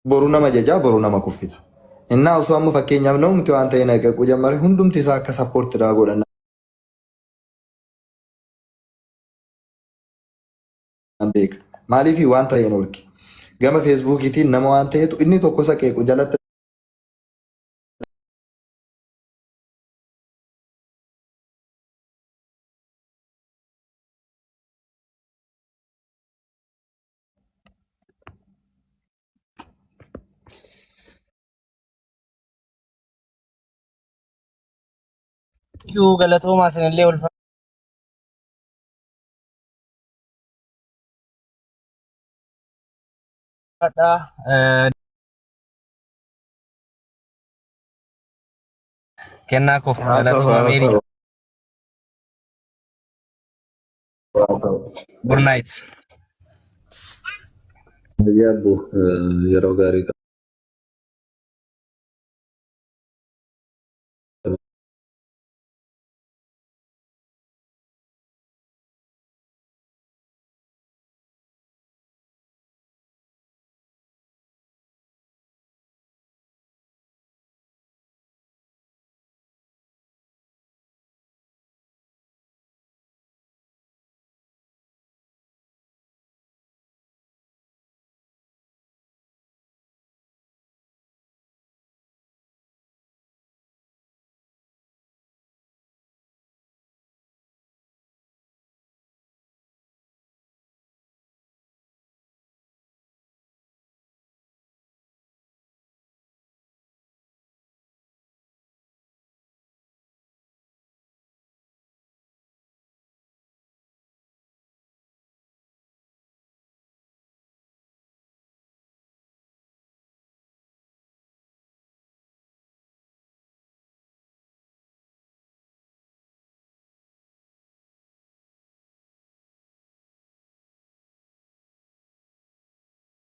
Boru nama jajaa boru nama kuffisa. Innaa osoo amma fakkeenyaaf namumti waan ta'e na qequu jammare hundumti isaa akka support naa godhan nan beeka. Maaliif waan ta'een horki. Gama feesbuukiitiin nama waan ta'etu inni tokko isa qeequ jalatti Kiyyuu galatoomaa isinillee ulfaadhaa. Kennaa koo haa ta'u galatoomaa haa meerii. ta'u haa ta'u. Good night. Yaabbu yeroo gaarii qaba.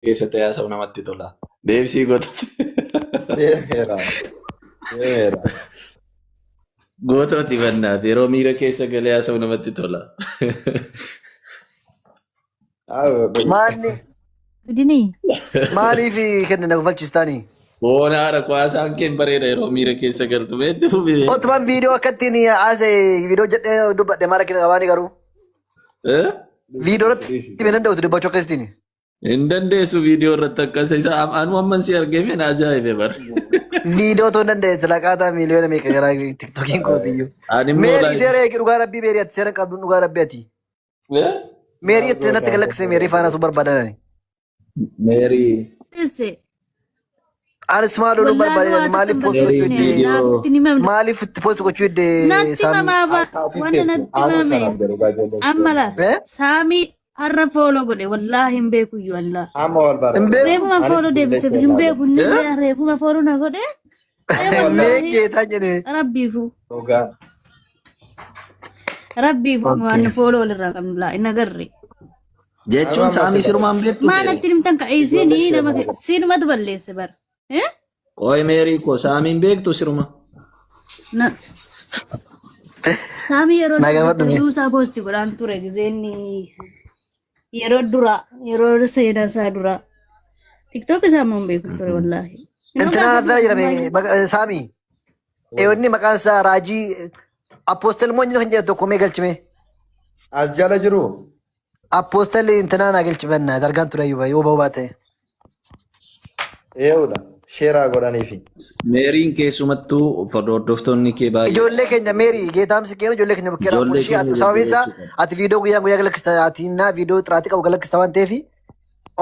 Keessatti haasa'u namatti tola. Deebisii gootatti. Deemeera. Deemeera. Gootatti bannaati. Yeroo miira keessa galee haasa'u namatti tola. Maanni Gudini. maaliif kenne na kofalchistaanii? Boonaadha kwaasaan kee bareeda yeroo miira keessa galtu. Meetti fufee. Otumaan viidiyoo akka ittiin haasa'e viidiyoo jedhee dubbadhe maal rakkina qabaani garuu. Eh? Viidiyoo irratti himee danda'utu dubbachuu akkasitiin. Hin dandeessu viidiyoo irratti akkas isa anu amman si argee meen ajaa'ibe bar. Viidiyoo otoo hin danda'e silaqaataa miiliyoona meeqa garaa tiktokiin kootiyyuu. Ani immoo Meerii laayif. seera eegi dhugaa rabbii meerii ati seera hin qabdu dhugaa rabbii ati. Eh? Meerii itti natti galaksise meerii faana sun barbaadan ani. Meerii. Esse. Anis maal ooluu Wallaahi barbaadeen waa ani takka maaliif hin post gochuu Meerii barreessine. iddee viidiyoo. Naatti ni mamne. maaliif itti post gochuu iddee Natti saamii. mamaa ba. Akka ofitti Wanta eegdu natti aanuu mame. sanaaf garuu baay'ee Amma la. Eh? Saamii har'a fooloo godhe. Wallaahi hin beeku iyyuu Allah. Amma wal bara. Hin beeku. Reefuma Anis fooloo deebiseef hin billee beeku. Inni Eh? illee reefuma fooloo na godhe. Ee Amma wal bara. Mee wallaahi geetaa jedhee. rabbiifu. Dhugaa. Rabbiifu waan Okay. fooloo walirraa qabnu laa hin agarre. Jechuun Amma saamii si bara. sirumaan beektu Maal meerii. natti himtan ka Ijoollee isinii nama seeraan. siinumatu balleesse bara. Eh? Qoy meerii koo saamiin beektu siruma. Na Saamii yeroo Na darbe gaafadhu mee. interview isaa poosti godhaan ture gizeenni yeroo dura yeroo seenaa isaa dura. TikTok isaa immoo hin beeku ture wallaahi. Inuma Intinaa gaafa natti jedhame baay'ee saamii. Inni maqaan isaa Raajii Apoostel moo inni kan jedhu tokko mee galchime. As jala jiru. Apoostel intinaa naa galchime na dargaan ture yoo ba'uu baate. Eewudha. Sheeraa godhaniifi. Meeriin keessumattuu hordoftoonni kee baay'ee. Ijoollee keenya Meerii Geetaamsi keenya ijoollee keenya bukkee Ijoollee ishee keenya sababiin isaa jajjabeessuu qabna. ati viidiyoo guyyaa guyyaa galakkista ati innaa viidiyoo xiraatii qabu galakkista waan ta'eef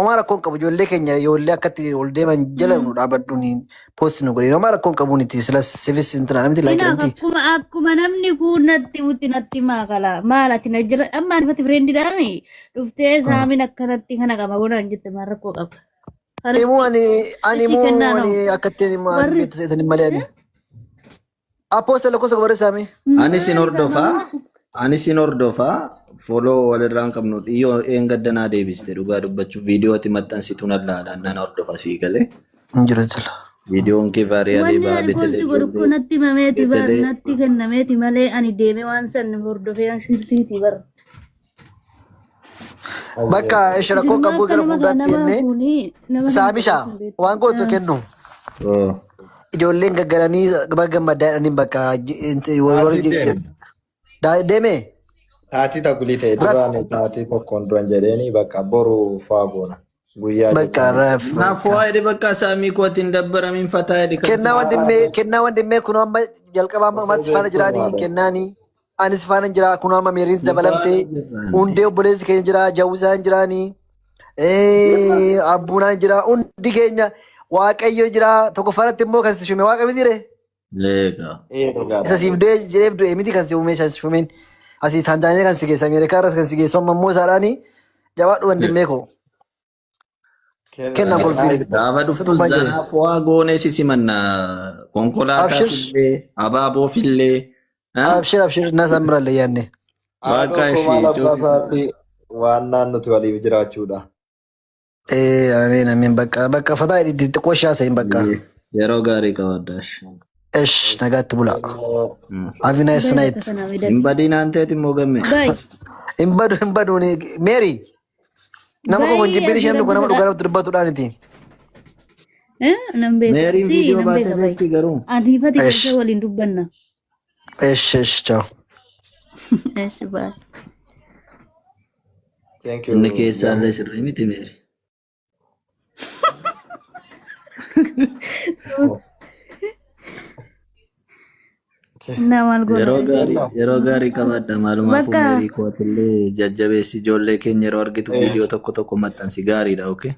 homaa rakkoon qabu ijoollee keenya ijoollee akkatti ol deeman jala nu dhaabadhuun poosti nu godhin homaa rakkoon qabuun itti silas sifis intina namti laayikii Kanaaf namti. akkuma namni kun natti mutti natti maakala maal ati na jira amma ani fati firendi dhaami dhuftee saamin akkanatti kana qaba godhan jette maal rakkoo qaba. Imuu ani ani Ishii immoo kennaa ani noo. akkatti Warri beektu malee ani. Apoostel lakkoofsa gobaree saamii. Ani sin maali hordofaa. qaba? Ani sin hordofaa. Foloo walirraa hin qabnu dhiyyoo eengadda naa deebiste dhugaa dubbachuuf viidiyoo ati maxxansitu nan laala nan hordofa sii galee. Hin jiru jala. Viidiyoon kee vaariyaalee Wanni ba'a ani betelee posti godhu kun ijoollee natti himameeti bar betelee natti kennameeti malee ani deemee waan san hordofee shirtiiti bar. Bakka ishi rakkoo Isinuma qabuu akka gara nama fuulduraatti nama jennee kuni nama sana saamisha godhatu hin beektu. waan gootu kennu. Oh. Ijoolleen gaggalanii baga gammaddaa jedhanii bakka warri Sa'aatii deeme. deeme. Sa'aatii takkulii ta'e Raf duraan sa'aatii tokkoon duran jedheeni bakka boru faa goona. Guyyaa bakka jechuun. raf Naaf bakka. waa jedhe bakka saamii kootiin dabbaramiin fataa jedhe kan Kennaa si. wandimmee kennaa wandimmee kunoo amma jalqabaa amma Osoo ammaatti faana beektuu jiraanii maali? kennaanii anis faana jira kunoo amma meeriinis Nu faana dabalamtee jirra. hundee obboleessi keenya jira jawwisaan jiraanii abbuunaan jira hundi keenya waaqayyo jira tokko faanatti immoo kan si shume waaqa miti ree Eegaa. Ee dhugaadha. isa siif du'ee jireef du'e miti kan si uume isa si shumeen asii Taanzaaniyaa kan si geesse Ameerikaa irras kan si geessu amma immoo isaadhaanii jabaadhu wandimmee koo kennaa kolfiin Gaafa dhuftu sirbumaan jedhe zanaaf waa goonee si simanna. Konkolaataa abshir fillee, abaaboo fillee. abshir abshir na sammirallee yaanne. Haadhoo Bakka koo ishee maal abbaa ijoollee. isaatti waan naannotti waliif jiraachuudha. Ameen ameen bakka bakka fataa itti xiqqoo shaasa'in bakka. Yeroo gaarii qabaddaas. Esh nagaatti bula. Have a nice Bayi bakka night. kanaa Hin miidhagde. badiin aanteet immoo gamme. Bayi. Hin badu hin badu Mary nama koo kun Bayi jibbiin asii isheen kun rabbi nama dhugaa sodaa. namatti dubbatudhaaniti. Nan beeka. Meeriin Si viidiyoo nan baatee beeka bayi. beekti garuu. Ati fati Esh keessa waliin dubbanna. esh esh ciao. Esh bayi. Thank Inni you. keessaallee sirrii miti meeri. Naa maal goona Yeroo ree? gaarii yeroo gaarii qabaadha maalumaafuu Bakka meerii kootillee jajjabeessi ijoollee keenya yeroo argitu viidiyoo tokko tokko maxxansi gaariidha okay?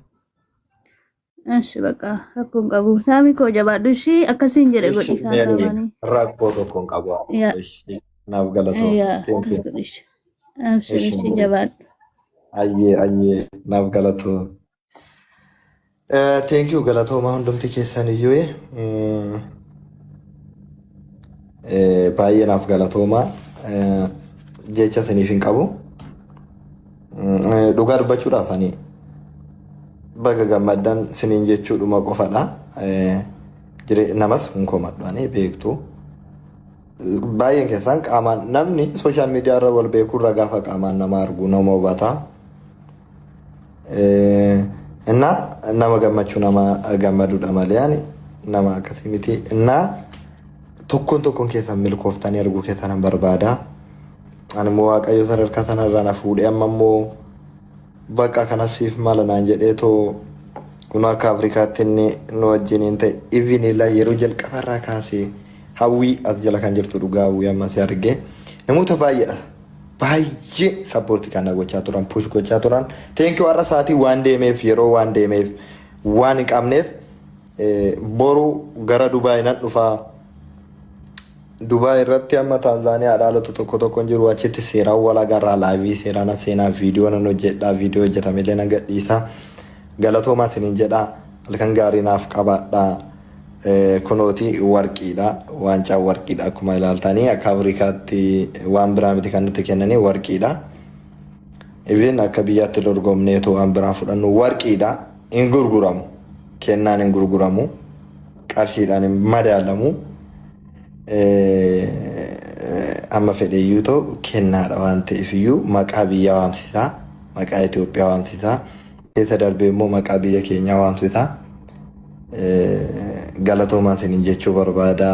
Esh bakka rakkoon qabu. Saami koo jabaadhu ishii akkasiin jedhe Ishi godhi Meerii kaarraamanii. rakkoo tokko hin qabu. Yaa Ishi naaf galatoo. yaa Thank akkas you. godhi ishii. Abshir Ishi ishii jabaadhu. ayyee ayyee naaf galatoo. Thank you galatoomaa hundumti keessan iyyuu. Baay'ee naaf galatoomaa jecha isiniif hin qabu. Dhugaa dubbachuudhaaf ani baga gammaddan siniin jechuudhuma qofadha. Namas hin komadhu ani beektu. Baay'een keessan qaamaan namni social media irra wal beekurra gaafa qaamaan nama argu nama hubata. Innaa nama gammachuu nama gammaduudha malee ani nama akkasii miti. Innaa tokkoon tokkoon keessan milkooftanii arguu keessan hin barbaada. Ani immoo Waaqayyo sadarkaa sanarraa na fuudhee amma immoo bakka kanas siif mala naan jedhee too kun akka Afrikaatti inni nu wajjiniin ta'e even ilaa yeroo jalqabarraa kaasee hawwii as jala kan jirtu dhugaa hawwii amma si argee namoota baay'eedha. Baay'ee support kan na gochaa turan push gochaa turan. Thank you har'a sa'aatii waan deemeef yeroo waan deemeef waan hin qabneef boru gara Dubaay nan dhufaa. Dubaay irratti amma Taanzaaniyaa dhaalota tokko tokko hin jiru achitti seeraan wal agarraa live seeraan seenaa viidiyoo nan hojjedha viidiyoo hojjetamellee nan gadhiisa. Galatoomaa isiniin jedha halkan gaarii naaf qabaadha. Kunooti warqiidha waancaan warqiidha akkuma ilaaltanii akka Afrikaatti waan biraa miti kan nutti kennanii warqiidha. Even akka biyyaatti dorgomneetu waan biraa fudhannu warqiidha hin gurguramu kennaan hin gurguramu qarshiidhaan hin madaalamu. Amma fedheyyuu ta'u kennaadha waan ta'eef iyyuu maqaa biyyaa waamsisaa maqaa Itoophiyaa waamsisaa keessa darbee immoo maqaa biyya keenyaa waamsisaa. Galatoomaa isiniin jechuu barbaada.